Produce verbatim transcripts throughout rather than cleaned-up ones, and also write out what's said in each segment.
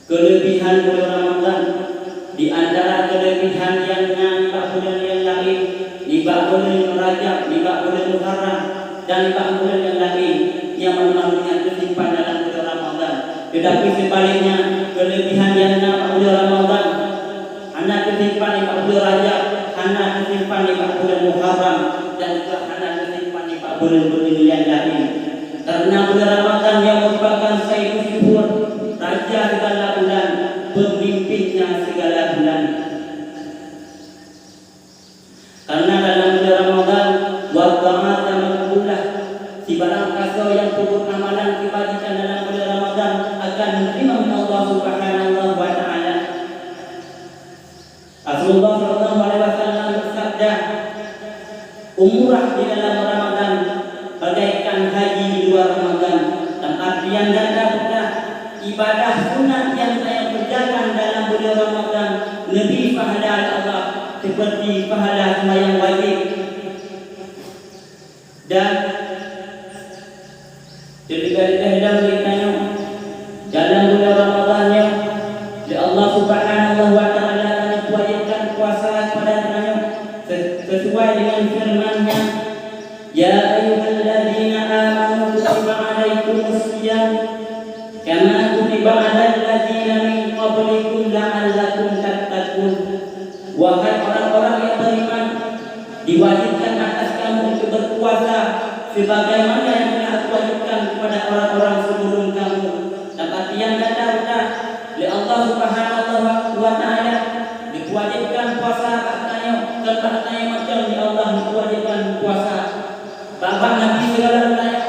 Keuleubihan buleuen Ramadhan, di antara keuleubihan nyang na nibak buleuen nyang laén, nibak buleuen Rajab, nibak buleuen Muharram, dan nibak buleuen nyang laén, nyang banmandum nyan teusimpan dalam buleuen Ramadhan. Teutapi seubaliknya, keuleubihan nyang na bak buleuen Ramadhan hana teusimpan nibak buleuen Rajab, hana teusimpan nibak buleuen Muharram, dan juga hana teusimpan nibak buleuen-buleuen nyang laén. Karena bulan Ramadhan yang merupakan Sayyidus Syuhur, raja segala bulan, pemimpinnya segala bulan. Karena dalam bulan Ramadhan, wa ta'ata maqbulah, sibarang kasoe nyang peubuet amalan keubajikan dalam bulan Ramadhan akan diterima oleh Allah Subhanahu wa Ta'ala. Rasulullah sallallahu alaihi wasallam bersabda, "Umrah di dalam Ramadan bagaikan haji di luar Ramadan." Dalam artian ganda bukan ibadah sunat yang saya kerjakan dalam bulan Ramadan lebih pahala Allah seperti pahala sembahyang wajib. Dan teuleubeh-leubeh lom geutanyoe dalam bulan Ramadhan nyoe, lé Allah Subhanahu wa Ta'ala ka geuwajibkan puasa kepada geutanyoe se-, sesuai dengan firman-Nya, "Ya ayyuhalladzina amanu kutiba alaikumus siyam kama kutiba alal ladzina min qablikum la'allakum tattaqun." Wahai orang-orang yang beriman, diwajibkan atas kamu untuk berpuasa sebagaimana yang telah Aku wajibkan kepada orang-orang sebelum kamu. Dapat yang gata-gata, lé Allah Subhanahu wa Ta'ala, diwajibkan puasa bak tanyoe, dan bak tanyoe macam di Allah diwajibkan puasa. Bak-bak Nabi segala tanyoe,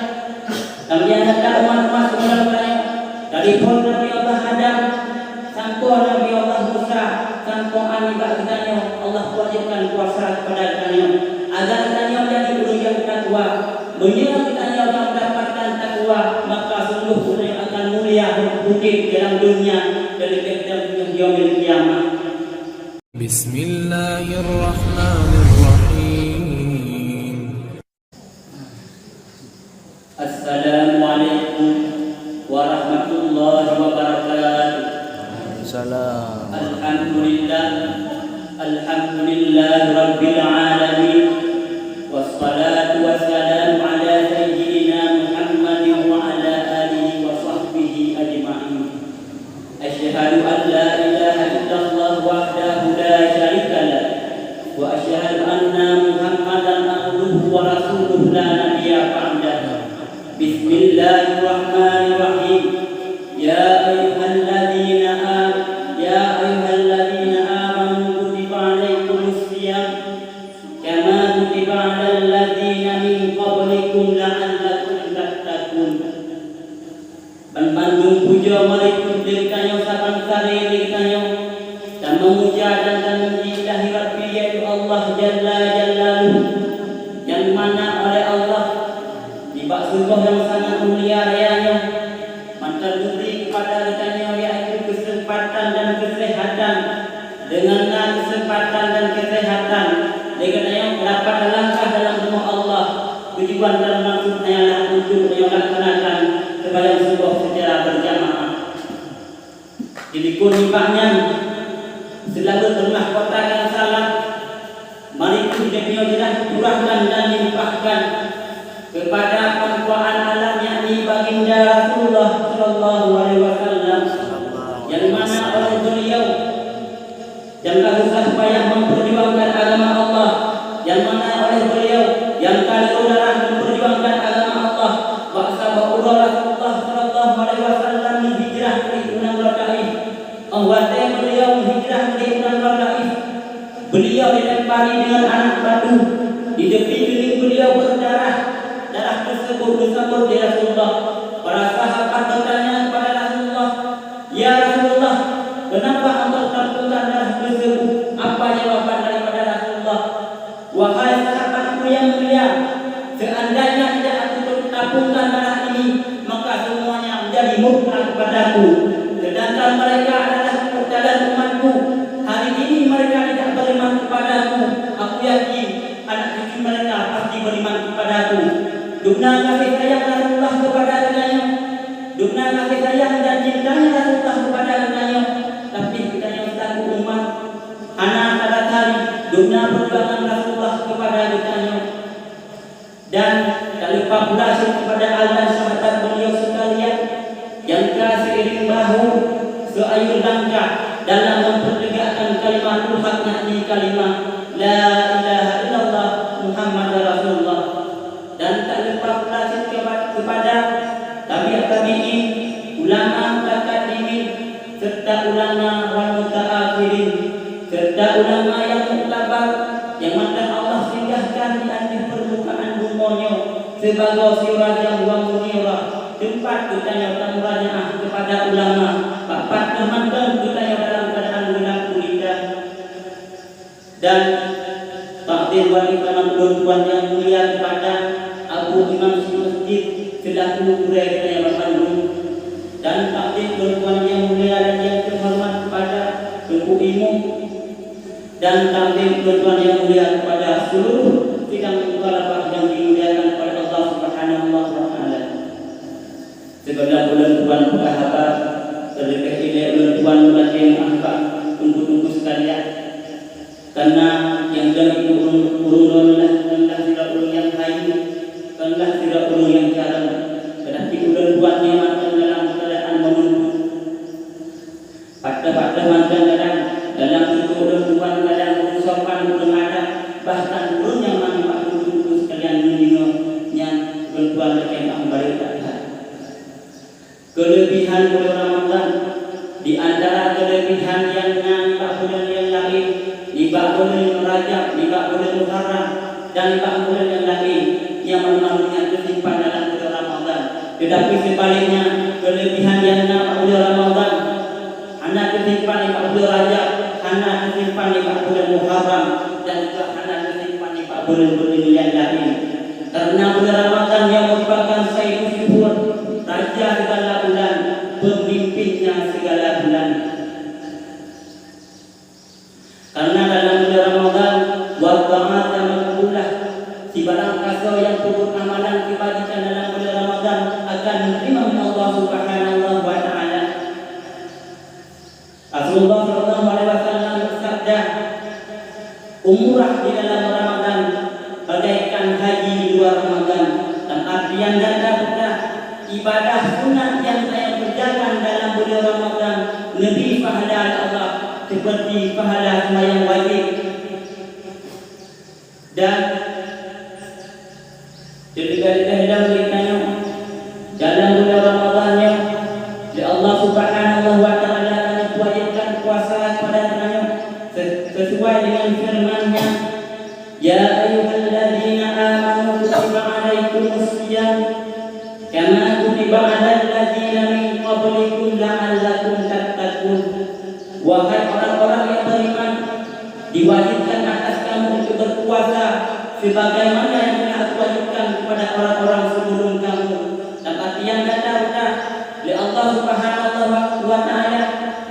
dan di antara umat-umat segala tanyoe, dari phon Nabi Allah Adam, sampoe Nabi Allah Musa, sampoe nibak geutanyoe, Allah wajibkan puasa kepada geutanyoe, agar geutanyoe jadi ureuëng nyang takwa. Meunyoe geutanyoe ka mendapatkan takwa, maka sungguh geutanyoe akan mulia udeb dalam dunia, dan leubeh dalam yaumil qiyamah. Bismillahirrahmanirrahim. Assalamualaikum warahmatullahi wabarakatuh. Salam. Alhamdulillah. Alhamdulillah Rabbil Alamin. Wassalatu wassalamu ala Sayyidina Muhammadin wa ala alihi wa sahbihi ajma'in. Asyhadu an la ilaha illallah wahdahu la syarika lah, wa asyhadu anna Muhammadan abduhu wa rasuluh la nabiyya ba'dah. Bismillahirrahmanirrahim. Ya ayyuhalladzina am-, ya ayyuhalladzina amanu kutiba alaikumus siyam kama kutiba alal ladzina min qablikum la'allakum tattaqun. Banmandum pujoe mari keu geutanyoe saban sabe lé geutanyoe, dan meumuja dan tamuji Ilahi Rabbi, yaitu Allah Jalla Jalaluhu, nyang mana oleh Allah nibak seugoh nyang sangat mulia raya nyoe, mantong geubri keupada geutanyoe, yaitu keuseumpatan dan keuseuhatan. Deungon na keuseumpatan dan keuseuhatan, lé geutanyoe dapat lalangkah dalam rumoh Allah, tujuan dan maksud hanyalah untuk geutanyoe laksanakan seumayang suboh seucara beurjamaah. Dilikot nibak nyan, seulalu teungoh kota nyang salah, mari keuh geutanyoe jeulaih curahkan dan limpahkan keupada pangkuaan alam, yakni Baginda Rasulullah sallallahu alaihi wasallam, nyang mana oleh beliau nyang ka susah payah memperjuangkan agama Allah, nyang mana oleh beliau nyang ka leueh darah memperjuangkan agama Allah, bak saboh uroe Rasulullah sallallahu alaihi wasallam meuhijrah keu nanggroe Taif. Óh watée beliau meuhijrah keu nanggroe Taif, beliau dilempari deungon aneuk batu, di tepi keuneuk beliau beudarah, darah teusebut geusambot lé Rasulullah. Para sahabat bertanya kepada Rasulullah, "Ya Rasulullah, kenapa engkau tampungkan darah teusebut?" Apa jawaban daripada Rasulullah? "Wahai sahabatku yang mulia, seandainya tidak aku tampungkan darah ini, maka semuanya menjadi murka kepadaku. Sedangkan mereka adalah keutadan umatku. Hari ini mereka tidak beriman kepadaku. Aku yakin anak cucu mereka pasti beriman kepadaku." Dubna kasih sayang Rasulullah kepada geutanyoe. Dubna kasih sayang dan cintanya Rasulullah kepada geutanyoe. Duna peujuangan Rasulullah keupada geutanyoe, dan tak lupa pula cit keupada ahli dan sahabat beliau sekalian nyang ka seiring bahu seuayue langkah dalam mempertegakkan kalimatul haq, yakni kalimah la ilaha illallah Muhammadar Rasulullah. Dan tak lupa pula cit keuba-, keupada tabi' tabi'in, ulama mutaqaddimin, serta ulama wal mutaakhirin, serta ulama nyang muktabar nyang mantong Allah singgahkan di ateueh peurmukaan bumoe nyoe sibagoe sirajam wa munira, teumpat geutanyoe tamurajaah keupada ulama, pat-pat mantong geutanyoe dalam keuadaan geulam gulita. Dan takzim wa ikraman ulôn tuan nyang mulia keupada Abu Imam Masjid seulaku gurée geutanyoe bandum, dan takzim ulôn tuan nyang mulia dan nyang teuhoreumat keupada Teungku Imum, dan takzim ulôn tuan nyang mulia keupada seuluruh sidang mukhalafah nyang dimuliakan oleh Allah Subhanahu wa Taala. Sigohlom ulôn tuan peugah haba, teuleubeh ilée ulôn tuan meulakée meu'ah bak teungku-teungku sekalian. Kareuna nyang deuh itu ureuëng, ureuëng nyoe lah, kon lah sidroe ureuëng nyang hayeue, kon lah sidroe ureuëng nyang carông, teutapi ulôn tuan nyoe mantong dalam keuadaan meununtut. Patéh-patéh mantong kadang, dalam tutoe ulôn tuan kadang ureuëng sopan, ureuëng adab, bahkan ureuëng nyaman bak teungku-teungku sekalian meunyoe nyan ulôn tuan lakée meu'ah barô that-that. Keuleubihan buleuen Ramadhan, di antara keuleubihan nyang na nibak buleuen nyang laén, nibak buleuen Rajab, nibak buleuen Muharram, dan nibak buleuen nyang laén, nyang banmandum nyan teusimpan dalam buleuen Ramadhan. Teutapi seubaliknya, keuleubihan nyang na bak buleuen Ramadhan, hana teusimpan nibak buleuen Rajab, hana teusimpan nibak buleuen Muharram, dan juga hana teusimpan nibak buleuen-buleuen nyang laén. Karena bulan Ramadhan yang merupakan Sayyidus Syuhur, raja segala bulan, pemimpinnya segala bulan. Karena dalam bulan Ramadhan, wa ta'ata maqbulah, sibarang kasoe nyang peubuet amalan kebajikan dalam bulan Ramadhan akan diterima oleh Allah Subhanahu wa Taala. Rasulullah sallallahu alaihi wasallam bersabda, "Umrah di dalam Ramadan bagaikan haji di luar Ramadan." Dan artian ganda peugah, ibadah sunat nyang tanyoe kerjakan dalam bulan Ramadan leubeh pahala lé Allah seperti pahala sembahyang wajib. Dan teulibat-libat lom geutanyoe dalam bulan Ramadhan nyoe, lé Allah Subhanahu wa Taala ka geuwajibkan puasa kepada geutanyoe se-, sesuai dengan firman-Nya, "Ya ayyuhalladzina amanu kutiba alaikumus siyam kama kutiba alal ladzina min qablikum la'allakum tattaqun." Wahai orang-orang yang beriman, diwajibkan atas kamu untuk berpuasa sebagaimana yang telah Aku wajibkan kepada orang-orang sebelum kamu. Dan artian ganda peugah, lé Allah Subhanahu wa Taala,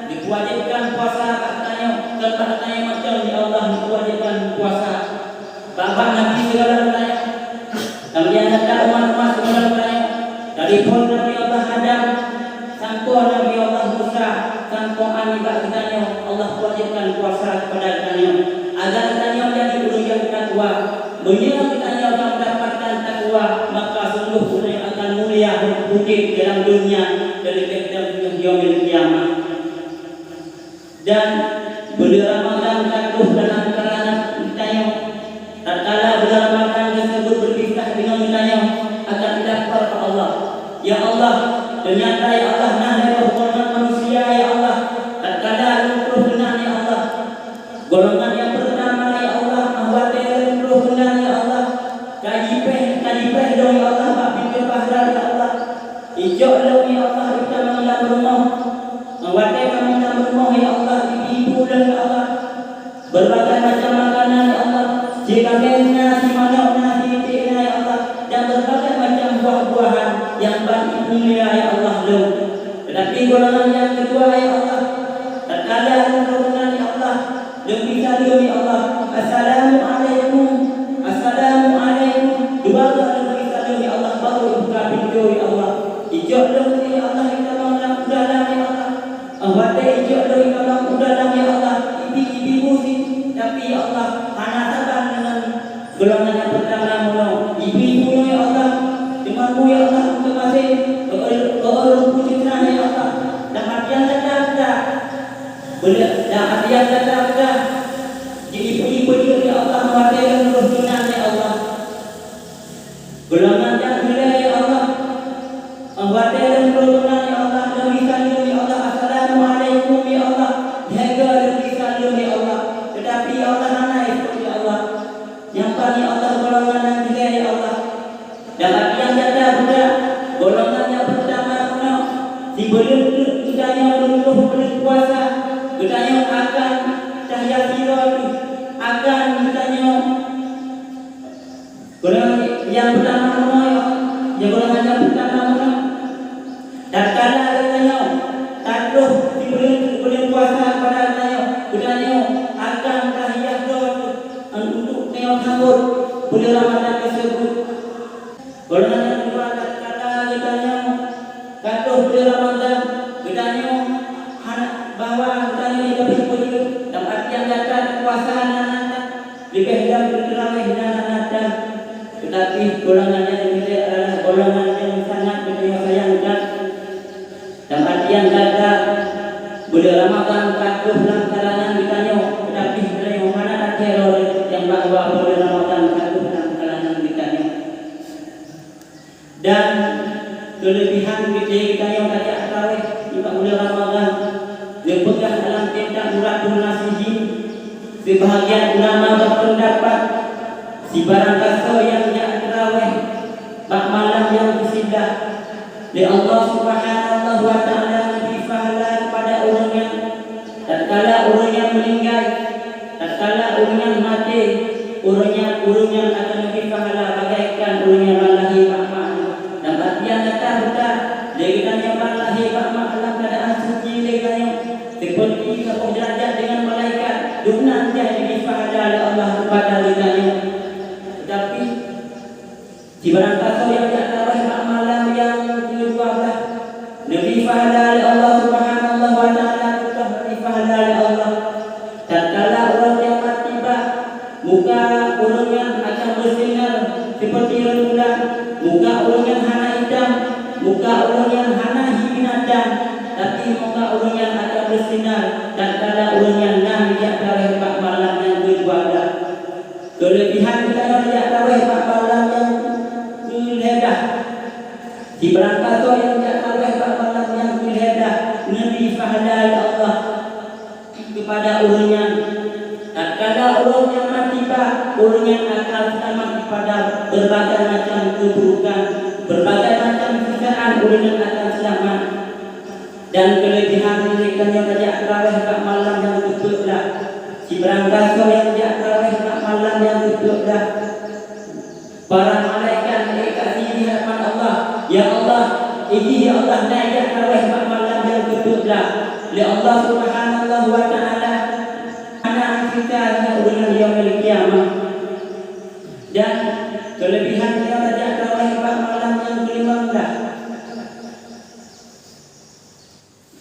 dikuwajibkan puasa bak tanyoe, kon bak tanyoe mantong lé Allah dikuwajibkan puasa. Bak-bak nabi segala tanyoe, kemudian gata umat-umat segala tanyoe, dari phon Nabi Allah Adam sampoe Nabi Allah Musa, sampoe nibak geutanyoe Allah wajibkan puasa kepada geutanyoe, agar geutanyoe jadi ureuëng nyang takwa. Meunyoe geutanyoe ka mendapatkan takwa, maka sungguh geutanyoe akan mulia udeb dalam dunia dan leubeh dalam yaumil qiyamah. Dan buleuen Ramadhan ka troh dalam kalangan geutanyoe. Tatkala buleuen Ramadhan geuseubut beukisah deungon geutanyoe akan dilapor bak Allah, "Ya Allah, teunyata ya Allah na lhée boh golongan manusia ya Allah, tatkala lôn troh keunan ya Allah. Golongan nyang peurtama ya Allah, 'oh watée lôn troh keunan ya Allah, ka jipéh, ka jipéh lôn ya Allah bak pintoe bahtera ya Allah. Ijok lôn ya Allah itamong lam rumoh. 'Oh watée tamong lam rumoh ya Allah, ibi-ibu lôn ya Allah. Berbagai macam makanan ya Allah, sikameng na, simanok na, simiték na ya Allah, dan berbagai macam buah-buahan nyang ban ipeumulia ya Allah lôn. Teutapi golongan nyang keudua ya Allah, tatkala lôn troh keunan ya Allah, lôn bri saleuem ya Allah, 'Assalamualaikum, assalamualaikum.' Dua kali lôn bri saleuem ya Allah, baru ibuka pintoe ya Allah. Ijok lôn ya Allah itamong lam dalam ya Allah. 'Oh watée ijok lôn itamong u dalam ya Allah, ibi-ibu cit, tapi ya Allah, Beuleueh dan apian gata-gata jiipuji-puji lé Allah, meuwatée lôn roh meunan, ya Allah. Golongan nyang ilée, ya Allah, meuwatée lôn roh meunan, ya Allah, lôn jisaleuem, ya Allah, "Assalamualaikum," ya Allah, lhée goe lôn jisaleuem, ya Allah. Teutapi, ya Allah, hana jiseutôt, ya Allah. Nyan pat, ya Allah, golongan nyang ilée, ya Allah. Dan apian gata-gata, golongan nyang peurtama meunoe, sibuleuen teuk geutanyoe lôn roh buleuen puasa, geutanyoe akan tahiya sidroe teuh, akan geutanyoe, golongan nyang peurtama meunoe, ya, golongan nyang peurtama meunoe. Tatkala geutanyoe tatroh sibuleuen teuk buleuen puasa pada geutanyoe, geutanyoe akan tahiya sidroe teuh untuk tanyoe sambot buleuen Ramadhan teusebut. Golongan nyang keudua, tatkala geutanyoe ka troh buleuen Ramadhan, geutanyoe hana, bahwa geutanyoe jiteupeue-peue, dalam artian gata puasa nan, nan, nan, leubeh lom teurawéh nan, nan, nan, nan. Teutapi golongan nyang keulhèe adalah golongan nyang sangat geutanyoe sayangkan. Dalam artian gata, buleuen Ramadhan ka troh lam kalangan geutanyoe, teutapi geutanyoe hana tathèe lom nyang bahwa buleuen Ramadhan ka troh lam kalangan geutanyoe. Dan keuleubehan geutanyoe tajak trawéh nibak buleuen Ramadhan, geupeugah lam kitab Nuratul Nasihin, seubahagian ulama beupeundapat, sibarang gasoe nyang jak trawéh bak malam nyang keusiblah, lé Allah Subhanahu wa Ta'ala neubri pahala keupada ureuëng nyan. Tatkala ureuëng nyan meuninggai, tatkala ureuëng nyan maté, ureuëng nyan, ureuëng nyan akan neubri pahala bagaikan ureuëng nyan ban lahé bak ma. Dan bak tiang gata buta, lé geutanyoe ban lahé bak ma lam keuadaan suci lé geutanyoe, seperti saboh derajat deungon malaikat, dumnan jai neubri pahala lé Allah keupada geutanyoe. Teutapi, sibarang gasoe nyang jak trawéh bak malam nyang keudua blaih, neubri pahala lé Allah Subhanahu wa Ta'ala, tutoh neubri pahala lé Allah. Tatkala ureuëng kiamat tiba, muka ureuëng nyan akan beusinar seperti rembulan, muka ureuëng nyan hana itam, muka ureuëng nyan hana hi binatang, tapi muka ureuëng nyan akan beusinar tatkala ureuëng nyan na jak trawéh bak malam nyang keudua blaih. Keuleubehan geutanyoe jak trawéh bak malam nyang keulhèe blaih. Sibarang gasoe nyang jak trawéh bak malam nyang keulhèe blaih neubri pahala lé Allah keupada ureuëng nyan. Tatkala ureuëng nyan tiba, ureuëng nyan akan seulamat daripada beurbagai macam keuburukan, beurbagai macam siksaan ureuëng nyan akan seulamat. Dan keuleubehan geutanyoe tajak trawéh bak malam nyang keupeuet blaih. Sibarang gasoe nyang jak trawéh bak malam nyang keupeuet blaih, para malaikat meuék tazi di hadapan Allah, "Ya Allah, idhi ya Allah, na jak trawéh bak malam nyang keupeuet blaih." Lé Allah Subhanahu wa Ta'ala hana siksa nyan ureuëng nyan di Yaumul Qiyamah. Dan keuleubehan geutanyoe tajak trawéh bak malam nyang keulimong blaih.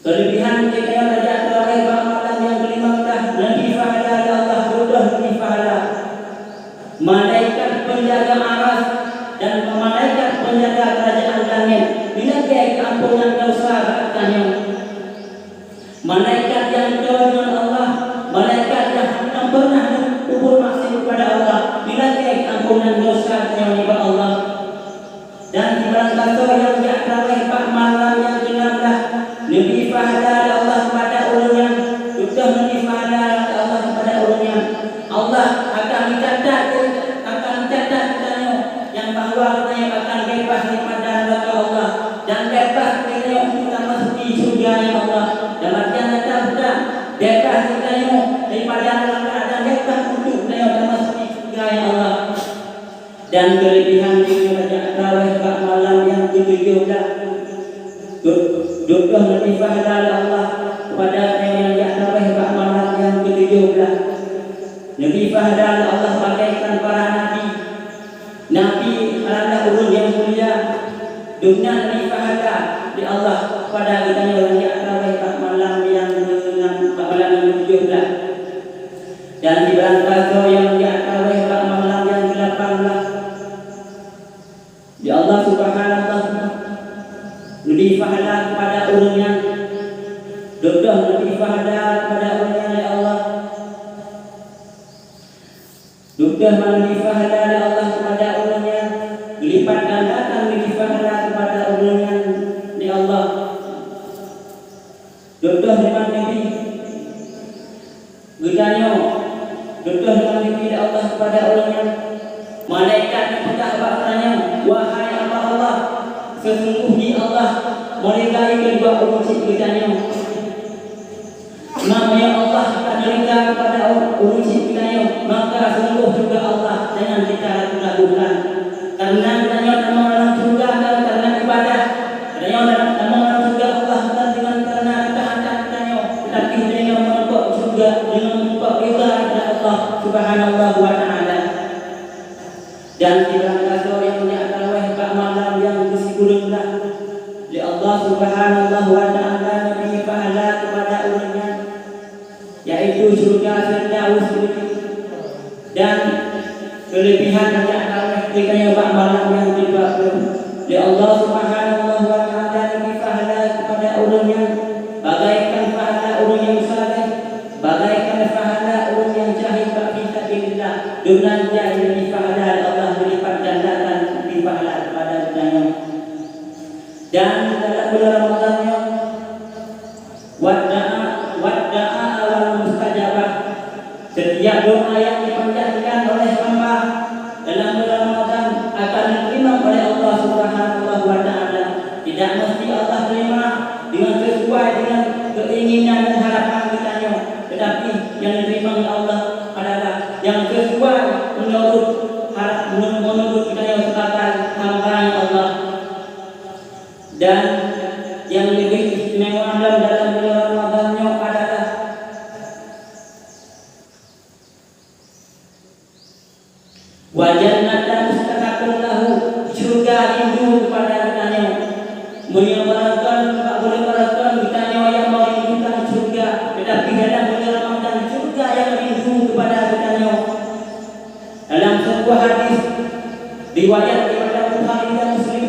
Keuleubehan geutanyoe tajak trawéh bak malam nyang keulimong blaih, neubri pahala lé Allah, tutoh neubri pahala. Malaikat peunjaga Arasy dan malaikat peunjaga keurajeuen langét jilakée keuamponan desya bak geutanyoe. Malaikat nyang toe deungon Allah, malaikat nyang hana pernah peubuet maksiat keupada Allah, jilakée keuamponan desya geutanyoe nibak Allah. Dan sibarang gasoe nyang jak trawéh bak malam nyang keunam blaih, neubri pahala lé Allah keupada ureuëng nyan, tutoh neubri pahala lé Allah keupada ureuëng nyan. Allah akan geucatat, akan geucatat geutanyoe nyang bahwa geutanyoe akan beubaih daripada neuraka Allah dan beubaih geutanyoe untuk tamasuki syeuruga, ya Allah. Dan bak tiang gata buta, beubaih geutanyoe daripada neuraka dan beubaih untuk geutanyoe tamasuki syeuruga, ya Allah. Dan keuleubehan geutanyoe jak trawéh bak malam nyang keutujoh blaih. Dot-, tutoh neubri pahala lé Allah keupada geutanyoe nyang jak trawéh bak malam nyang keutujoh blaih. Neubri pahala lé Allah bagaikan para nabi. Nabi adalah ureuëng nyang mulia. Dumnan neubri pahala lé Allah keupada geutanyoe nyang jak trawéh bak malam nyang keunan, bak malam nyang keutujoh blaih. Dan sibarang gasoe nyang jak trawéh bak malam nyang keulapan blaih, ya Allah Subhanahu wa Ta'ala, neubri pahala keupada ureuëng nyan. Tutoh Nabi pahala kepada ureuëng nyan lé Allah. Dudoe man Nabi pahala lé Allah kepada ureuëng nyan, geulipat gandakan Nabi pahala kepada ureuëng nyan lé Allah. Dudoe man Nabi geutanyoe, dudoe man Nabi lé Allah kepada ureuëng nyan. Malaikat geupeugah bak geutanyoe, "Wahai hamba Allah, seusunggoh jih Allah meuridai keudua ureuëng cit geutanyoe." Meunyoe Allah ka neurida kepada ureuëng cit geutanyoe, maka sunggoh syeuruga Allah jangan kita ragu-ragukan. Karena geutanyoe tamong lam syeuruga kon karena ibadah. Geutanyoe tamong lam syeuruga Allah kon deungon karena ketaatan geutanyoe, tetapi deungon meurumpok syeuruga, deungon meurumpok ridha daripada Allah Subhanahu wa Ta'ala. Dan sibarang gasoe nyang jak traweh bak malam nyang geusikureueng blah, lé Allah Subhanahu wa Ta'ala neubri pahala kepada ureuëng nyan, yaitu syeuruga Firdaus. Dan keulebihan jak traweh geutanyoe bak malam nyang keudua ploh, lé Allah Subhanahu wa Ta'ala neubri pahala kepada ureuëng nyan bagaikan pahala ureuëng nyang saleh, bagaikan pahala ureuëng nyang jahid bak fi sabilillah. Deungon jai neubri pahala lé Allah meulipat gandakan neubri pahala kepada geutanyoe. Dan dalam bulan Ramadan nyoe, wadda'a, wadda'a awal mustajabah. Setiap doa yang dipanjatkan oleh hamba dalam bulan Ramadan akan diterima oleh Allah Subhanahu wa Ta'ala. Tidak mesti Allah terima dengan sesuai dengan keinginan dan harapan geutanyoe, tetapi yang diterima oleh Allah adalah yang sesuai menurut harap, menurut geutanyoe sebagai hamba Allah. Dan yang lebih istimewa dalam, dalam bulan Ramadan nyoe adalah wa jannatan mustaqarrun lahu, syeuruga rindu kepada geutanyoe. Meunyoe barangkon bak buleuen barangkon geutanyoe nyang meurindukan syeuruga, tetapi dalam bulan Ramadan syeuruga nyang rindu kepada geutanyoe. Dalam sebuah hadis riwayat daripada Bukhari dan Muslim,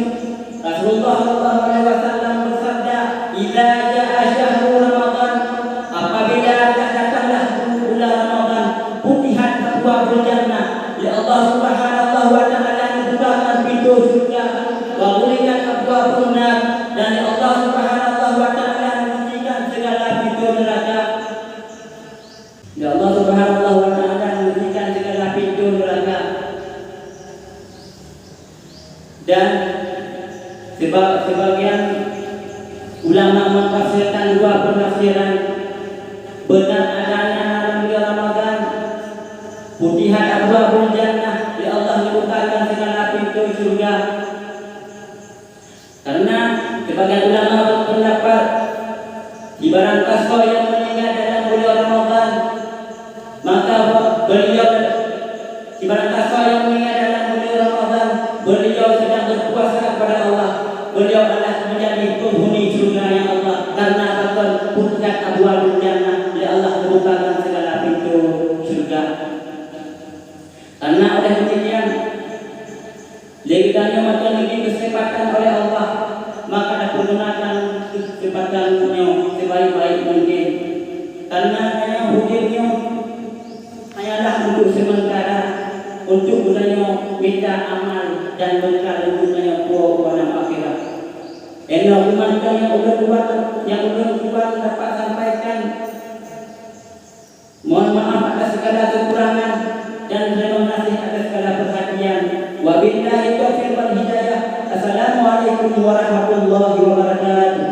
Rasulullah sallallahu alaihi wasallam bersabda, "Idza jaa syahru Ramadan, apabila telah datanglah bulan Ramadan, futihat abwabul jannah, lé Allah Subhanahu wa Ta'ala neubukakan pintoe syeuruga, wa ghulliqat abwabun nar, dan lé Allah Subhanahu wa Ta'ala neukunci segala pintoe neuraka." Ya Allah Subhanahu wa Ta'ala menghentikan segala pintu neraka. Dan seba-, sebagian ulama menafsirkan dua penafsiran, benar adanya dalam bulan Ramadan, futihat abwabul jannah, ya Allah membukakan segala pintu surga. Karena sebagian ulama berpendapat, sibarang kasoe nyang meuninggai dalam buleuen Ramadhan, maka beliau, sibarang kasoe nyang meuninggai dalam buleuen Ramadhan, beliau sedang berpuasa kepada Allah, beliau adalah menjadi penghuni syurga-Nya Allah, karena pakon futihat abwabul jannah, lé Allah geubukakan segala pintu syurga. Karena oleh demikian, lé geutanyoe mantong dibri keuseumpatan oleh Allah, maka tapeugeunakan keuseumpatan nyoe sibaik-baik mungken. Karena tanyoe udeb nyoe hanyalah untuk sementara, untuk geutanyoe mita amal dan bekal untuk tanyoe puwoe u alam akhirat. Inoe mantong nyang ulôn tuan, nyang ulôn tuan dapat sampaikan. Mohon maaf atas segala kekurangan dan terima kasih atas segala perhatian. Wabillahi taufiq wal hidayah. Assalamualaikum warahmatullahi wabarakatuh.